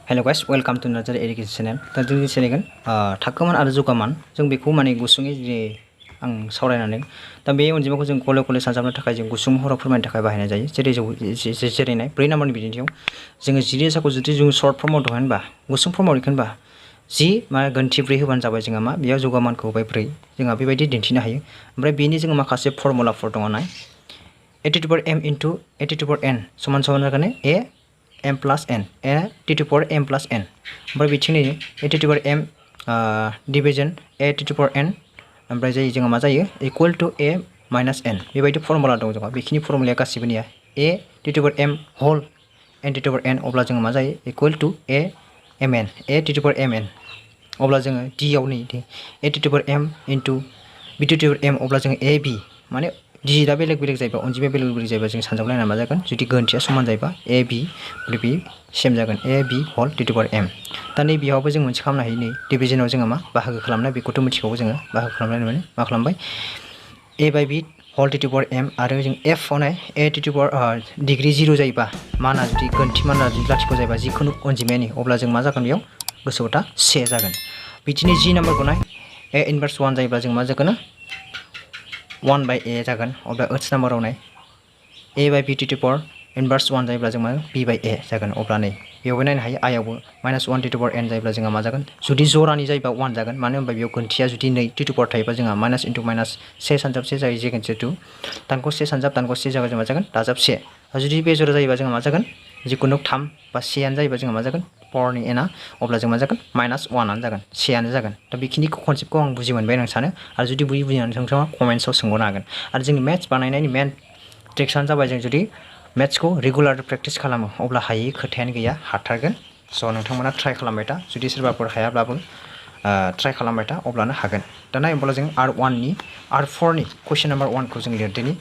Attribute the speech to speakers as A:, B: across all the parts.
A: Hello guys, welcome to Narzary Education channel. दा जोंनि चेनेलगोन थाखोमान आरो जौगामान जों बेखौ माने गुसुङै जे आं सावरायनानै दा बे अनजिमाखौ जों गले गले सानजाबनो थाखाय जों गुसुं महराव फोरमायनो थाखाय बाहायनाय जायो। जेरैनाय 4 नाम्बारनि बिदिन्थियाव जोङो जि रिजाखौ जुदि जों सर्ट फर्माव दिहुनबा गुसुं फर्माव दिहुनबा जि मा गोन्थि 4 होबानो जाबाय जोंहा मा बेयाव जौगामानखौ होबाय 4 जोंहा बेबायदि दिन्थिनो हायो। ओमफ्राय बेनि जोङो माखासे फर्मुलाफोर दङ नाय a to the power m into a to the power n समान जागोन a m plus n a to the power m plus n ओमफ्राय बिथिंनि a to the power m division a to the power n ओमफ्राय जायो जोंहा मा जायो equal to a minus n बेबायदि फर्मुला दं जोंहा बेखिनि फर्मुलाया गासिबोनिया a to the power m whole n to the power n अब्ला जोङो मा जायो equal to a mn a to the power mn अब्ला जोङो d आव नै a to the power m into b to the power m अब्ला जोङो a b माने डिजिटआ बेलेग बेलेग जायोबा अनजिमाया बेलेग बेलेग जायोबा जों सानजाबलायना मा जागोन जुदि गोन्थिया समान जायोबा a b ओमफ्राय b सेम जागोन a b whole to the power m दा नै बेयावबो जों मोनसे खालामनो हायो नै डिभिजनाव जोङो मा बाहागो खालामनाय बेखौथ' मिथिखागौ जोङो बाहागो खालामनाय माने मा खालामबाय a by b whole to the power m आरो जों f आवनाय a to the power degree 0 जायोबा माना जुदि गोन्थि माना जुदि लाथिख' जायोबा जिखुनु अनजिमायानि अब्ला जों मा जागोन बेयाव गोसोआव था से जागोन बिदिनो g नाम्बारखौ नाय a इनभार्स 1 जायोब्ला जों मा जागोन 1 by a जागोन अब्ला h नाम्बाराव नाय a by b to the power inverse 1 जायोब्ला जों मा b by a जागोन अब्ला नै बेयावबो नायनो हायो i आवबो minus 1 to the power n जायोब्ला जोंहा मा जागोन जुदि जरानि जायोबा 1 जागोन मानो होनबा बेयाव गोन्थिया जुदि 2 to the power थायोबा जोंहा माइनास इनटु माइनास 1 सानजाब 1 जायो जेगोन जितु दानख' 1 सानजाब दानख' 1 जायोबा जों मा जागोन दाजाब 1 जुदि बे जरा जायोबा जोंहा मा जागोन जिकुनु 3 बा 1 आनो जायोबा जोंहा मा जागोन पावारनि n आ अब्ला जों मा जागोन माइनास 1 आनो जागोन 1 आनो जागोन दा बेखिनिखौ कनसेप्टखौ आं बुजि मोनबाय होनना सानो आरो जुदि बुजिनानै नोंथाङा कमेन्ट्सआव सोंहरनो हागोन आरो जोंनि मेथ्स बानायनायनि मेन ट्रिक्सआनो जाबाय जों जुदि मेथ्सखौ रेगुलार प्रेक्टिस खालामो अब्ला हायै खोथायानो गैया हाथारगोन स' नोंथांमोना ट्राइ खालामबाय था जुदि सोरबाफोर हायाब्लाबो ट्राइ खालामबाय था अब्लानो हागोन दा नायोब्ला जों R1 नि R4 नि कुइसन नाम्बार 1 खौ जों लिरदोनि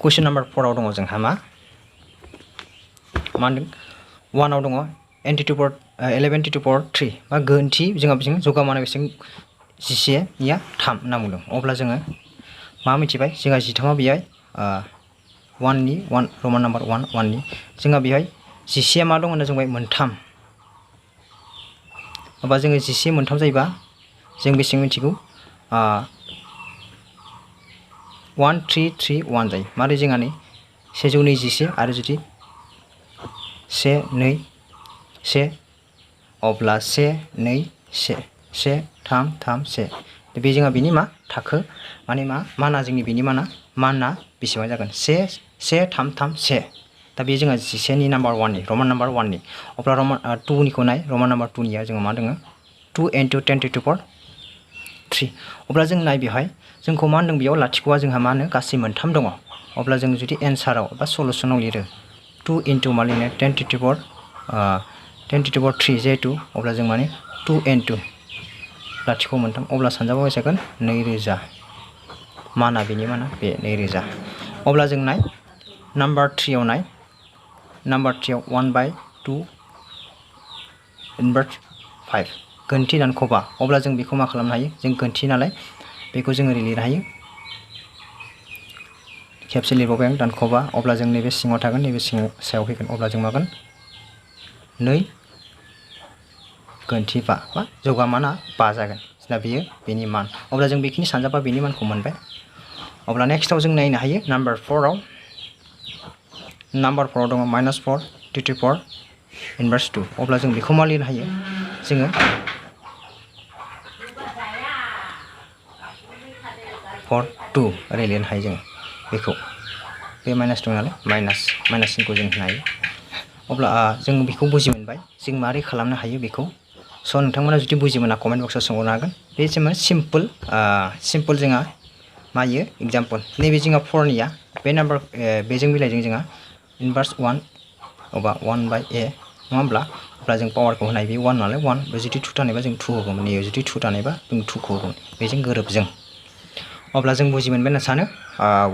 A: कुइसन नाम्बार 4 आव दङ जोंहा मा होनदों 1 आव दङ n to the power 11 to the power 3 बा गोन्थि जोंहा बेजों जौगामाना बेसेबां 11 निया 3 होनना बुंदों अब्ला जोङो मा मिथिबाय जोंहा 13 बेहाय 1 नि 1 रमान नाम्बार 1 नि जोंहा बेहाय 11 मा दं होनना जोंबाय मोनथाम अब्ला जोङो 11 मोनथाम जायोबा जों बेसेबां मिथिगौ 1 3 3 1 जायो मारै जोंहा नै 121 आरो जुदि 1 2 1 अब्ला 1 2 1 1 3 3 1 बे जोंहा बेनि मा थाखो माने माना जोंनि बेनि माना बेसेबां जागोन 1 1 3 3 1 दा बे जोंहा 11 नि नाम्बार 1 नि रमान नाम्बार 1 नि अब्ला रमान 2 निखौ नाय रमान नाम्बार 2 निया जोङो मा दङ 2 into 10 to the power 3 अब्ला जों नाय बेवहाय जोंखौ मा होनदों बेयाव लाथिख'आ जोंहा मा होनो गासै मोनथाम दङ अब्ला जों जुदि एन्साराव बा सलुसनाव लिरो 2 into मा लिरो 10 to the power 3 जिहेतु अब्ला जों माने 2 into लाथिख' मोनथाम अब्ला सानजाबाव जागोन 2000 माना बेनि माना बे 2000 अब्ला जों नाय नाम्बार 3 आव नाय नाम्बार 3 आव 1/2 इनभार्स 5 गोन्थि दानख'बा अब्ला जों बेखौ मा खालामनो हायो जों गोन्थि नालाय बेखौ जों ओरै लिरनो हायो खेबसे लिरबावबाय आं दानख'बा अब्ला जों नैबे सिङाव थागोन नैबे सायाव फैगोन अब्ला जों मागोन 2 गोन्थि 5 बा जौगामाना 5 जागोन दा बेयो बेनि मान अब्ला जों बेखिनि सानजाबा बेनि मानखौ मोनबाय अब्ला नेक्स्टआव जों नायनो हायो नाम्बार 4 आव दङ -4 to the power इनभार्स 2 अब्ला जों बेखौ मा लिरनो हायो जोङो 4 2 ओरै लिरनो हायो जोङो बेखौ बे माइनास दं नालाय माइनास सिनखौ जों होनो हायो अब्ला जों बेखौ बुजि मोनबाय जों मारै खालामनो हायो बेखौ स' नोंथांमोना जुदि बुजि मोना कमेन्ट बक्सआव सोंहरनो हागोन बे जोङो सिम्पोल जोंहा मायो एग्जाम्पल नैबे जोंहा 4 निया बे नाम्बार बेजों मिलायजों जोंहा इनभार्स 1 अबा 1/a नङा होमब्ला अब्ला जों पावारखौ होनाय बे 1 नालाय 1 जुदि 2 थानायबा जों 2 होगौमोन नैयाव जुदि 2 थानायबा जों 2 खौ होगौमोन बेजों गोरोबजों अब्ला जों बुजि मोनबाय होनना सानो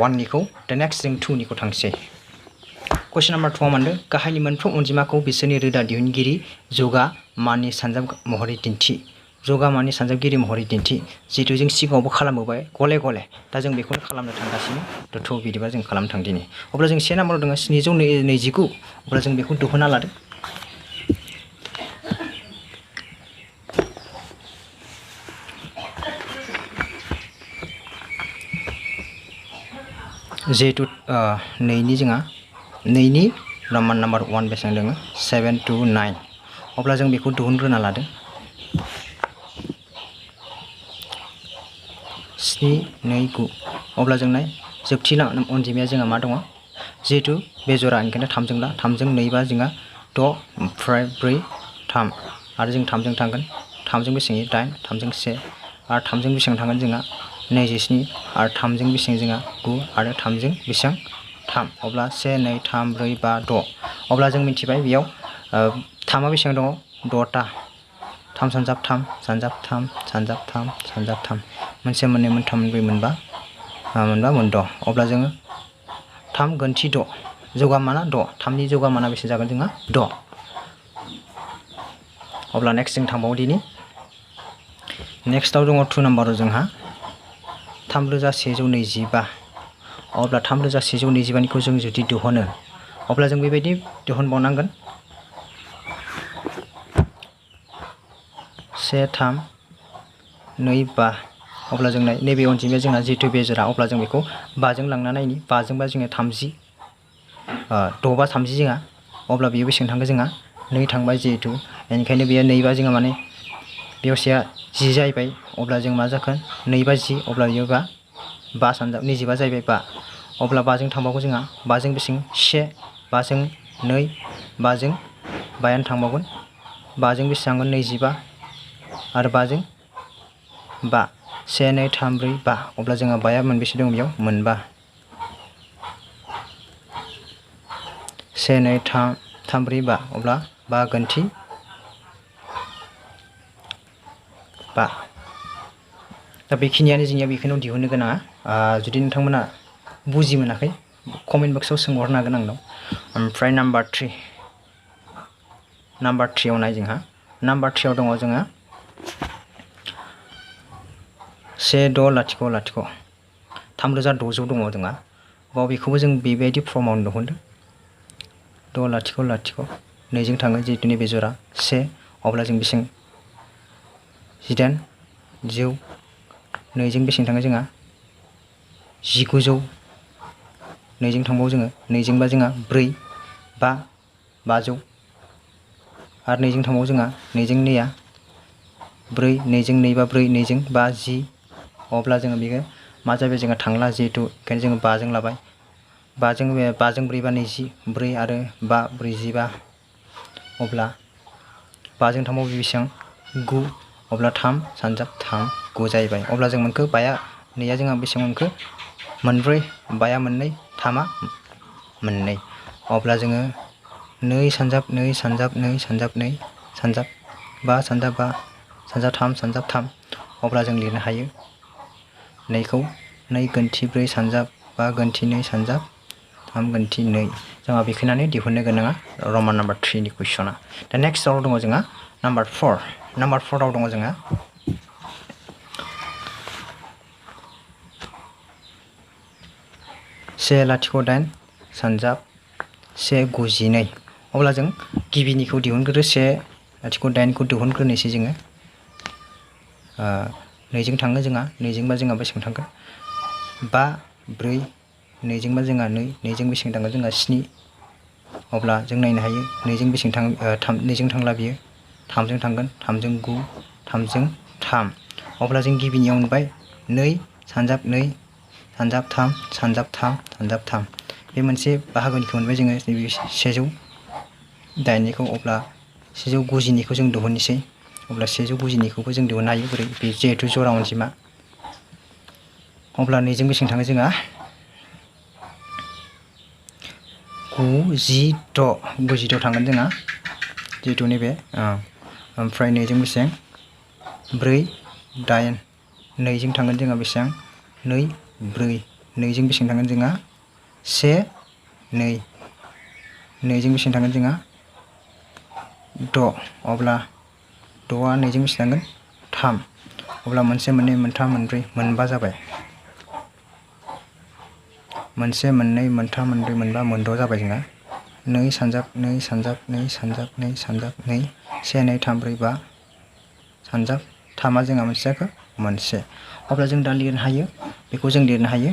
A: 1 निखौ दा नेक्स्ट जों 2 निखौ थांसै कुइसन नाम्बार 2 आव मोनदों गाहायनि मोनफ्रोम अनजिमाखौ बिसोरनि रोदा दिहुनगिरि जौगा माननि सानजाब महरै दिन्थि जौगामाननि सानजाबगिरि महरै दिन्थि जिहेतु जों सिगाङावबो खालामबोबाय गले गले दा जों बेखौनो खालामनो थांगासिनो थ' बिदिबा जों खालामनो थांदिनि अब्ला जों से नाम्बाराव दङ 729 अब्ला जों बेखौ दिहुनना लादो जिहेतु नैनि जोंहा नैनि रमान नाम्बार 1 बेसेबां दङ 729 अब्ला जों बेखौ दिहुनग्रोना लादो 729 अब्ला जोंना जोबथि अनजिमाया जोंहा मा दङ जिहेतु बे जरा ओंखायनो 3 जों ला 3 जों 2 बा जोंहा 6 ओमफ्राय 4 3 आरो जों 3 जों थांगोन 3 जों बेसेबां 8 3 जों 1 आरो 3 जों बेसेबां थांगोन जोंहा 27 आरो 3 जों बेसेबां जोंहा 9 आरो 3 जों बेसेबां 3 अब्ला 1 2 3 4 5 6 अब्ला जों मिथिबाय बेयाव 3आ बेसेबां दङ 6टा 3 सानजाब 3 सानजाब 3 सानजाब 3 सानजाब 3 मोनसे मोननै मोनथाम मोनब्रै मोनबा मोनद' अब्ला जोङो 3 गोन्थि 6 जौगामाना 6 3नि जौगामाना बेसे जागोन जोंहा 6 अब्ला नेक्स्ट जों थांबावो दिनि नेक्स्टआव दङ 2 नाम्बाराव जोंहा 3125 अब्ला 3125निखौ जों जुदि दिहुनो अब्ला जों बेबायदि दिहुनबावनांगोन 1 3 2 5 अब्ला जोंना नैबे अनजिमाया जोंना जिहेतु बेजोरा अब्ला जों बेखौ 5 जों लांना नायनि 5 जोंबा जोङो 30 6 बा 30 जोंहा अब्ला बेयो बेसेबां थांगोन जोंहा 2 थांबाय जिहेतु बेनिखायनो बेयो 2 बा जोंहा माने बेयावसेया 10 जाहैबाय अब्ला जों मा जागोन 2 बा 10 अब्ला बेयो 5 सानजाब 25 जाहैबाय 5 अब्ला 5 जों थांबावगोन जोंहा 5 जों बेसेबां 1 5 जों 2 5 जों 5 थांबावगोन 5 जों बेसेबां 25 आरो 5 जों 5 1 2 3 4 5 अब्ला जोंहा 5आ मोनबेसे दं बेयाव मोनबा 1 2 3 4 5 अब्ला 5 गोन्थि 5 दा बेखिनियानो जोंनिया बेखौनो दिहुननो गोनाङा जुदि नोंथांमोना बुजि मोनाखै कमेन्ट बक्सआव सोंहरनो हागोन आंनाव ओमफ्राय नाम्बार 3 आव नाय जोंहा नाम्बार 3 आव दङ जोंहा 1600 3600 दङ जोंहा बाव बेखौबो जों बेबायदि फर्मावनो दिहुनदों 600 2जों थाङो जिहेतु नैबे जरा 1 अब्ला जों बेसेबां 18 10 2जों बेसेबां थाङो जोंहा 1900 2जों थांबावो जोङो 2जोंबा जोंहा 4 5 500 आरो 2जों थांबावो जोंहा 2जों 2आ 4 2जों 2 बा 4 2जों 5 10 अब्ला जोङो बेखौ मा जाबाय जोंहा थांला जिहेतु ओंखायनो जोङो 5 जों लाबाय 5 जों 4 बा 20 4 आरो 5 45 अब्ला 5 जों थांबावो बेसेबां 9 अब्ला 3 सानजाब 3 9 जाहैबाय अब्ला जों मोनखो 5आ 2आ जोंहा बेसेबां मोनखो मोनब्रै 5आ मोननै 3आ मोननै अब्ला जोङो 2 सानजाब 2 सानजाब 2 सानजाब 2 सानजाब 5 सानजाब 5 सानजाब 3 सानजाब 3 अब्ला जों लिरनो हायो 2खौ 2 गोन्थि 4 सानजाब 5 गोन्थि 2 सानजाब 3 गोन्थि 2 जोंहा बेखौनानै दिहुननो गोनाङा रमान नाम्बार 3 नि कुइसना दा नेक्स्टआव दङ जोंहा नाम्बार 4 आव दङ जोंहा 108 सानजाब 192 अब्ला जों गिबिनिखौ दिहुनग्रो 108खौ दिहुनग्रोनोसै जोङो 2जों थाङो जोंहा 2जोंबा जोंहा बेसेबां थांगोन 5 4 2जोंबा जोंहा 2 2जों बेसेबां थांगोन जोंहा 7 अब्ला जों नायनो हायो 2जों बेसेबां थाङो 2जों थांला बियो 3जों थांगोन 3जों 9 3जों 3 अब्ला जों गिबिनियाव मोनबाय 2 सानजाब 2 सानजाब 3 सानजाब 3 सानजाब 3 बे मोनसे बाहागोनिखौ मोनबाय जोङो नैबे 108निखौ अब्ला 190निखौ जों दिहुननोसै अब्ला 190निखौबो जों दिहुननो हायो बोरै बे जिहेतु जरा अनजिमा अब्ला 2जों बेसेबां थाङो जोंहा 96 थांगोन जोंहा जिहेतु नैबे ओमफ्राय 2जों बेसेबां 4 8 2जों थांगोन जोंहा बेसेबां 2 4 2जों बेसेबां थांगोन जोंहा 1 2 2जों बेसेबां थांगोन जोंहा 6 अब्ला 6आ 2जों बेसेबां थांगोन 3 अब्ला मोनसे मोननै मोनथाम मोनब्रै मोनबा जाबाय मोनसे मोननै मोनथाम मोनब्रै मोनबा मोनद' जाबाय जोंहा 2 सानजाब 2 सानजाब 2 सानजाब 2 सानजाब 2 1 2 3 4 5 सानजाब 3आ जोंहा मोनसे जाखो मोनसे अब्ला जों दा लिरनो हायो बेखौ जों लिरनो हायो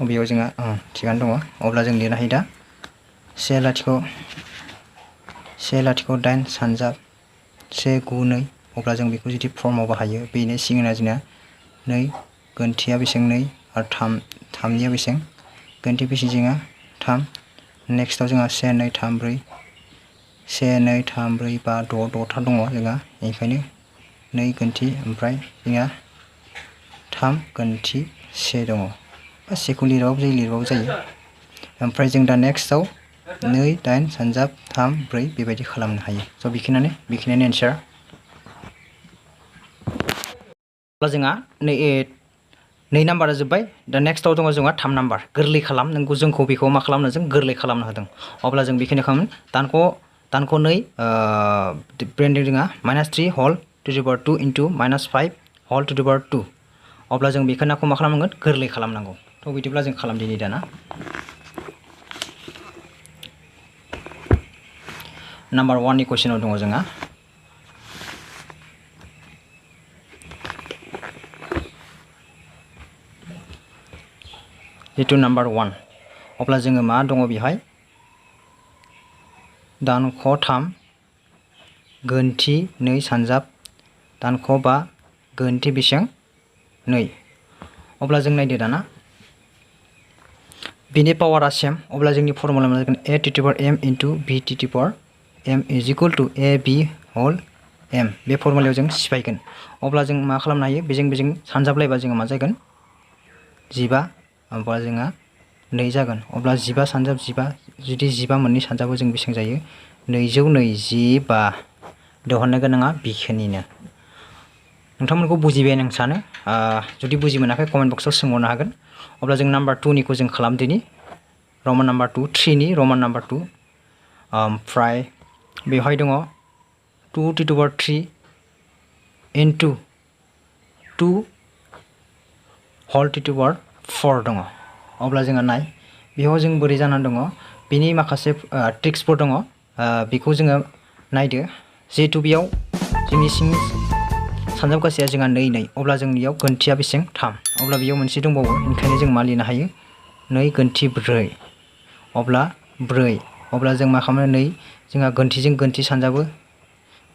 A: बेयाव जोंहा थिगानो दङ अब्ला जों लिरनो हायो दा 1 लाथिख' 8 सानजाब 1 9 2 अब्ला जों बेखौ जुदि फर्माव बाहायो बेनो सिगांना जोंना 2 गोन्थिया बेसेबां 2 आरो 3निया बेसेबां गोन्थि बेसे जोंहा 3 नेक्स्टआव जोंहा 1 2 3 4 1 2 3 4 5 6 6था दङ जोंहा बेनिखायनो 2 गोन्थि ओमफ्राय जोंहा 3 गोन्थि 1 दङ सेखौ लिरबाबो जायो ओमफ्राय जों दा नेक्स्टआव 2 8 सानजाब 3 4 बेबायदि खालामनो हायो स' बेखिनियानो एन्सार अब्ला जोंहा नै नाम्बारा जोब्बाय दा नेक्स्टआव दङ जोंहा 3 नाम्बार गोरलै खालाम नोंखौ जोंखौ बेखौ मा खालामनो जों गोरलै खालामनो होदों अब्ला जों बेखिनि खालामो दानख' 2 ब्रेन्डिं जोंहा -3 whole to the power 2 into -5 whole to the power 2 अब्ला जों बेखौ मा खालामनांगोन गोरलै खालामनांगौ थ' बिदिब्ला जों खालामदिनि दाना नाम्बार 1नि कुइसनाव दङ जोंहा जितु नाम्बार 1 अब्ला जोङो मा दङ बेहाय दानख' 3 गोन्थि 2 सानजाब दानख' 5 गोन्थि बेसेबां 2 अब्ला जों नायदो दाना बिनि पावारा सेम अब्ला जोंनि फर्मुला मा जागोन a to the power m into b to the power m is equal to a b whole m बे फर्मुलायाव जों सिफायगोन अब्ला जों मा खालामनो हायो बेजों सानजाबलायबा जोङो मा जागोन 15 अब्ला जोंहा 2 जागोन अब्ला 15 सानजाब 15 जुदि 15 मोननै सानजाबो जों बेसेबां जायो 225 दिहुननो गोनाङा बेखिनिनो नोंथांमोनखौ बुजिबाय आं सानो जुदि बुजि मोनाखै कमेन्ट बक्सआव सोंहरनो हागोन अब्ला जों नाम्बार 2निखौ जों खालामदिनि रमान नाम्बार 2 3नि रमान नाम्बार 2 ओमफ्राय बेवहाय दङ 2 to the power 3 into 2 whole to the power 4 दङ अब्ला जोङो नाय बेयाव जों बोरै जानानै दङ बेनि माखासे ट्रिक्सफोर दङ बेखौ जोङो नायदो जिहेतु बेयाव जोंनि सिं सानजाब गासैया जोंहा 2 2 अब्ला जोंनियाव गोन्थिया बेसेबां 3 अब्ला बेयाव मोनसे दंबावो ओंखायनो जों मा लिरनो हायो 2 गोन्थि 4 अब्ला 4 अब्ला जों मा खालामो 2 जोंहा गोन्थिजों गोन्थि सानजाबो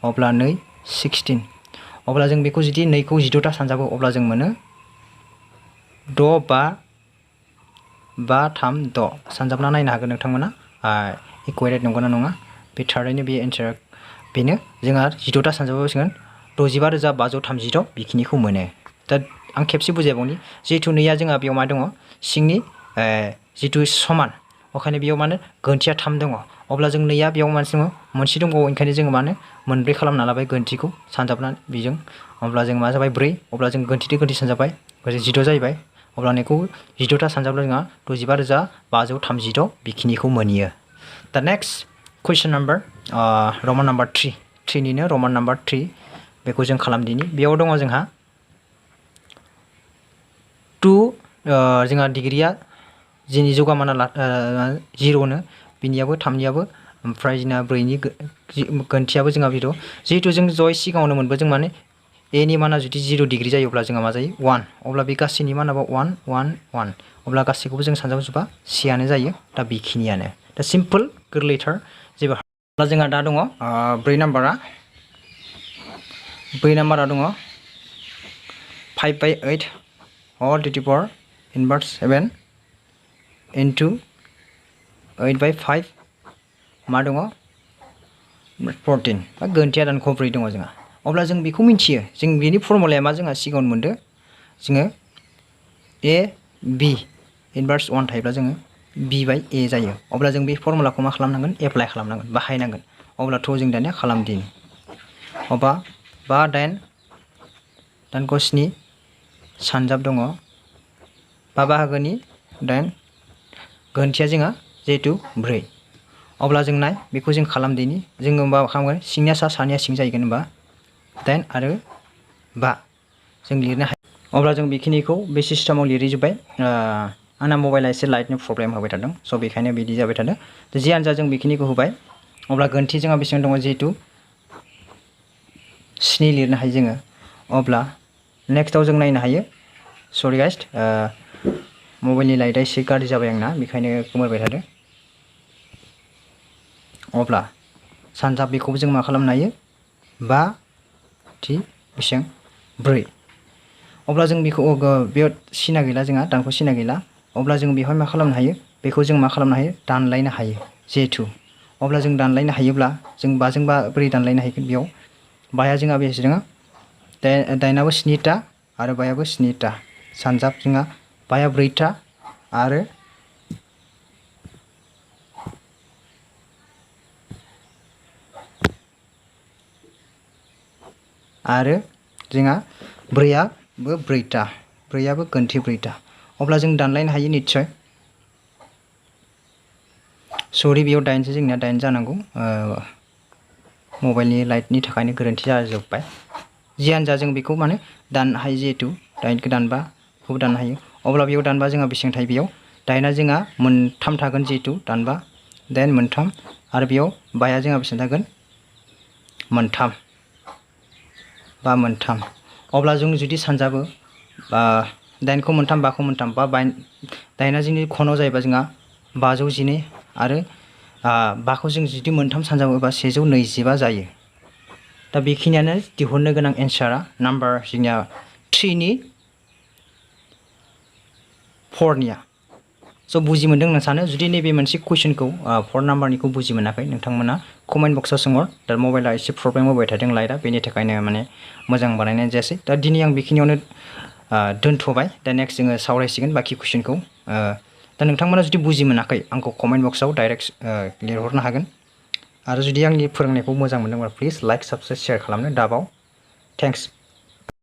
A: अब्ला 2 16 अब्ला जों बेखौ जुदि 2खौ 16था सानजाबो अब्ला जों मोनो 6 5 5 3 6 सानजाबना नायनो हागोन नोंथांमोना इकुवेटेड नंगौना नङा बे थारैनो बे एन्सार बेनो जोंहा 16था सानजाबा बेसेबां 65,536 बेखिनिखौ मोनो दा आं खेबसे बुजायबावनि जिहेतु 2आ जोंहा बेयाव मा दङ सिंनि जितु समान ओंखायनो बेयाव माने गोन्थिया 3 दङ अब्ला जों 2आ बेयाव मोनसे दंबावो ओंखायनो जोङो माने मोनब्रै खालामना लाबाय गोन्थिखौ सानजाबनानै बेजों अब्ला जों मा जाबाय 4 अब्ला जों गोन्थि गोन्थि सानजाबाय 16 जाहैबाय अब्ला बेखौ 16था सानजाब्ला जोंहा 65,536 बेखिनिखौ मोनियो दा नेक्स्ट कुइसन नाम्बार रमान नाम्बार 3निनो रमान नाम्बार 3 बेखौ जों खालामदिनि बेयाव दङ जोंहा 2 जोंहा डिग्रिया जोंनि जौगामाना 0नो बिनियाबो 3नियाबो ओमफ्राय जोंना 4नि गोन्थियाबो जोंहा 0 जिहेतु जों जय सिगाङावनो मोनबो जों माने a नि माना जुदि 0 डिग्रि जायोब्ला जोंहा मा जायो 1 अब्ला बे गासैनि मानाबा 1 1 1 अब्ला गासैखौबो जों सानजाबजोबा सियानो जायो दा बेखिनियानो दा सिम्पोल गोरलैथार जेबो अब्ला जोंहा दा दङ 4 नाम्बारा दङ 5/8 whole to the power inverse 7 into 8/5 मा दङ 14 गोन्थिया दानख' 4 दङ जोंहा अब्ला जों बेखौ मिन्थियो जों बेनि फर्मुलाया मा जोंहा सिगाङावनो मोनदों जोङो a b इनभार्स 1 थायोब्ला जोङो b/a जायो अब्ला जों बे फर्मुलाखौ मा खालामनांगोन एप्लाइ खालामनांगोन बाहायनांगोन अब्लाथ' जों दानिया खालामदिनि अबा 5 8 दानख' 7 सानजाब दङ 5 बाहागोनि 8 गोरोन्थिया जोंहा जिहेतु 4 अब्ला जों नाय बेखौ जों खालामदिनि जोङो मा खालामगोन सिंनिया सा सानिया सिं जाहैगोन होनबा 8 आरो 5 जों लिरनो हायो अब्ला जों बेखिनिखौ बे सिस्टेमाव लिरहैजोब्बाय आंना मबाइला एसे लाइटनि प्रब्लेम होबाय थादों स' बेखायनो बिदि जाबाय थादों जियानो जा जों बेखिनिखौ होबाय अब्ला गोरोन्थि जोंहा बेसेबां दङ जिहेतु 7 लिरनो हायो जोङो अब्ला नेक्स्टआव जों नायनो हायो सरि गाइस मबाइलनि लाइटआ एसे गाज्रि जाबाय आंना बेखायनो गोमोरबाय थादों अब्ला सानजाब बेखौबो जों मा खालामनो हायो 5 थि बेसेबां 4 अब्ला जों बेखौ बेयाव सिना गैला जोंहा दानख' सिना गैला अब्ला जों बेवहाय मा खालामनो हायो बेखौ जों मा खालामनो हायो दानलायनो हायो जिहेतु अब्ला जों दानलायनो हायोब्ला जों 5 जों 5 बोरै दानलायनो हागोन बेयाव 5 जोंहा बेसे दङ 8आबो 7था आरो 5आबो 7था सानजाब जोंहा 5आ 4था आरो जोंहा 4आबो 4था 4आबो गोरोन्थि 4था अब्ला जों दानलायनो हायो निस्सय सरि बेयाव 8 जोंनिया 8 जानांगौ मबाइलनि लाइटनि थाखायनो गोरोन्थि जाजोब्बाय जियानो जा जों बेखौ माने दाननो हायो जिहेतु 8खौ दानबा बेखौबो दाननो हायो अब्ला बेयाव दानबा जोंहा बेसेबां थायो बेयाव 8आ जोंहा 3 थागोन जिहेतु दानबा 8 3 आरो बेयाव 5आ जोंहा बेसेबां थागोन 3 बा 3 अब्ला जों जुदि सानजाबो 8खौ 3 5खौ 3 बा 8आ जोंनि खनाव जायोबा जोंहा 512 आरो 5खौ जों जुदि 3 सानजाबोबा 125 जायो दा बेखिनियानो दिहुननो गोनां एन्सारा नाम्बार जोंनिया 3नि 4निया स' बुजि मोनदों होनना सानो जुदि नैबे मोनसे कुइसनखौ 4 नाम्बारनिखौ बुजि मोनाखै नोंथांमोना कमेन्ट बक्सआव सोंहर दा मबाइला एसे प्रब्लेम होबाय थादों लाइटआ बेनि थाखायनो माने मोजां बानायनाय जायासै दा दिनै आं बेखिनियावनो दोनथ'बाय दा नेक्स्ट जोङो सावरायसिगोन बाखि कुइसनखौ दा नोंथांमोना जुदि बुजि मोनाखै आंखौ कमेन्ट बक्सआव डाइरेक्ट लिरहरनो हागोन आरो जुदि आंनि फोरोंनायखौ मोजां मोनदोंबा प्लिज लाइक साबस्क्राइब शेयार खालामनो दाबाव थेंक्स